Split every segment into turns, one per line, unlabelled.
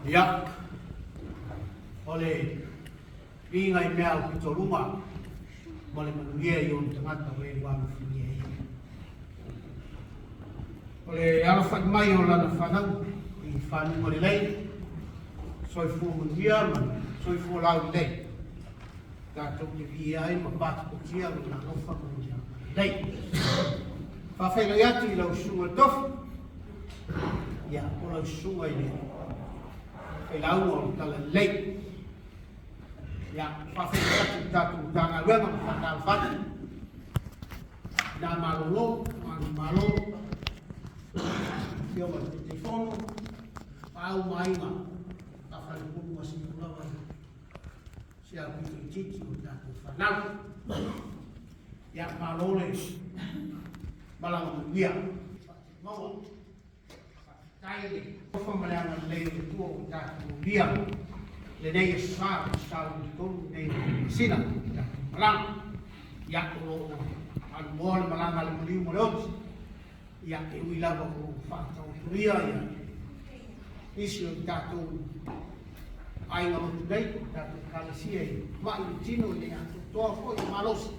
Ia, o le viiga i mea aupito luma ma le manuia i ona tagata o e ua alofagia e ia. O le alafai mai o lana fanau i fanuga lelei, soifua manuia ma le soifua laulelei, tatou te viia ai ma patipatia lona alofa ma lona agalelei. Faafeiloai atu i lau susuga i le tofi, ia, o lau susuga i le failauga o le Talalelei. Ia, faafeiloai atu i le tatou Matagaluega ma faatalofa atu. Ina malolo, manumalo, afioga i le Taitaifono, Paau ma Aiga, Faafalepulu ma Siumu lava i si au pito itiiti o tatou fanau. Ia, malo le malaga manuia. Maua. Faafetai le alofa ma le agalelei o le Atua ua tatou molia lenei aso sa o le 23 lenei o le masina o tatou malaga. Ia, o lo o alumoa le malaga a le maliu ma le oti. Ia, e ui lava o lo o faataotolia ia nisi o tatou aiga lotu nei, tatou ekalesia i ma'i le tino i le atoatoa foi o malosi.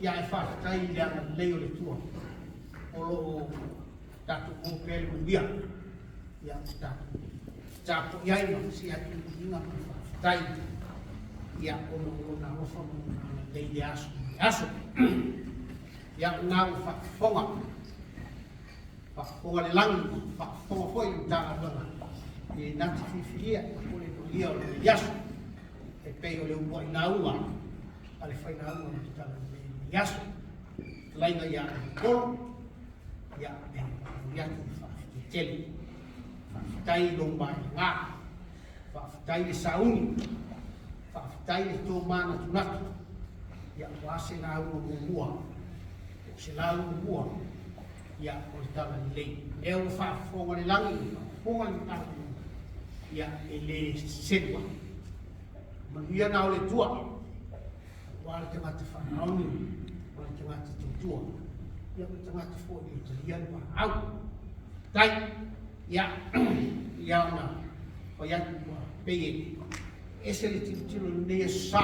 Ia, ae faafetai i le agalelei o le Atua o lo o tatou maua pea le manuia, ia ua tatou tapuai ai ma sii atu le viiga ma le faafetai, ia ona o lona alofa ma lona agalelei i lea aso ma lea aso. Ia o lena ua faafofoga, faafofoga le lagi, faafofoga foi le Matagaluega i le nati filifilia po o le manuia o lenei aso, e pei o le uluai lauga a le failauga o le Tala Lelei i lenei aso. Fetalaiga ia Olo, Ia, e momoli atu le faafetai tele. Faafetai i lou maelega. Faafetai le sauni. Faafetai le tomanatunatu. Ia, aua se lauga muamua, po o se lauga mua, ia, o le Talalelei. Lea ua faafofoga le lagi, ua faafofoga le Matagaluega, ia, e le selu ai. Manuia na o le Atua, aua le tagata faamaoni ma le tagata tautua, ia ma le tagata foi e talia le valaau. Tai, ia, ia ona fai atu ua pei e ese le tilotilo i lenei aso sa,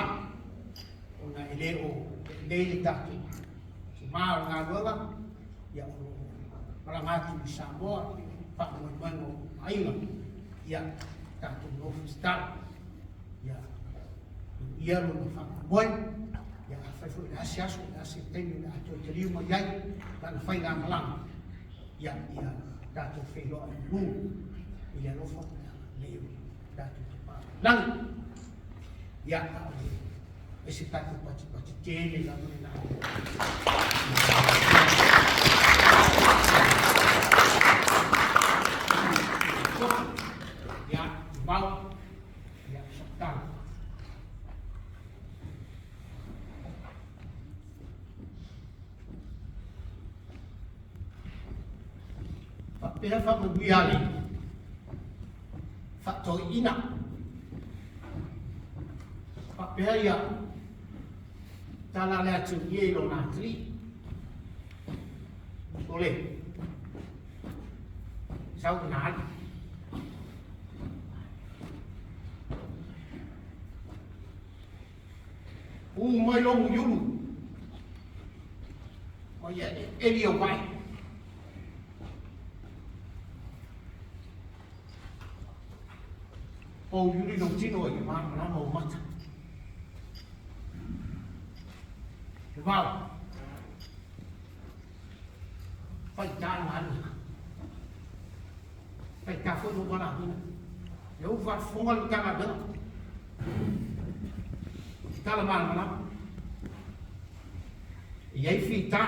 ona e le o lelei le tatou tumā o le galuega, ia o lo o malaga atu i Samoa, faamoemoega o aiga, ia tatou nofo tatalo. Ia, ia lona faamoemoe, ia afai foi o le a se aso, o le a se taimi o le a toe taliu mai ai lana faigamalaga, ia, ia tatou feiloai i manu i le alofa ma le agalelei o le tatou Tama i le lagi. Ia, a o le ese tatou patipati tele lava lena. Ia, mau. Ia, soatau. Faapea faamanuia a le faatoeaina. Faapea ia tala le atugie i lona atalii. Ole, sau ina ali. U mai logu i ulu. Ma ia eli au mai. O yuri lou tino e malamalama o mata. He vao. Faitā le galuega. Faitā foi lou valaauina. Lea ua faafofoga le Matagaluega. Tala malamalama. E i ai fita.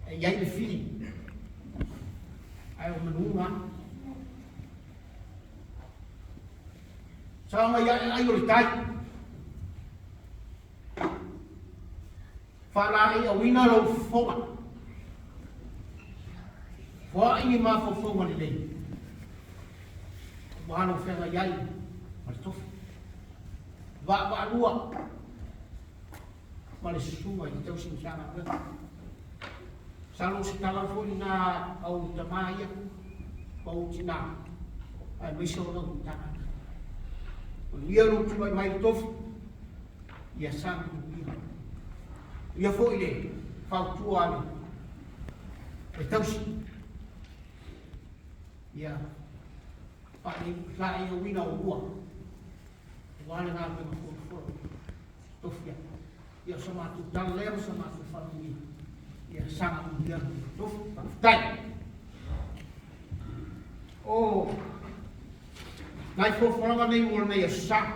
E i ai le fili. Ae o manu na. Saga ia e ai o le tai. Faalaeiauina lou fofoga. Foai ni mafaufauga lelei aua lou feagai ai ma le tofi. Vaavaalua ma le susuga i le tausi Matagaluega. Masalo o se tala foi lena a ou tama ia ma ou tina. Aemaise o lau Matagaluega. Manuia lou tulai mai i le tofi, ia saga manuia. Ia foi le fautua a le tausi, ia faalaeiauina oulua aua le galuega folafola ua tofia. Ia o sa matou tala lea ma sa matou faamanuia, ia saga manuia le tofi. Faafetai. O nai folafolaga nei mo lenei aso Sa.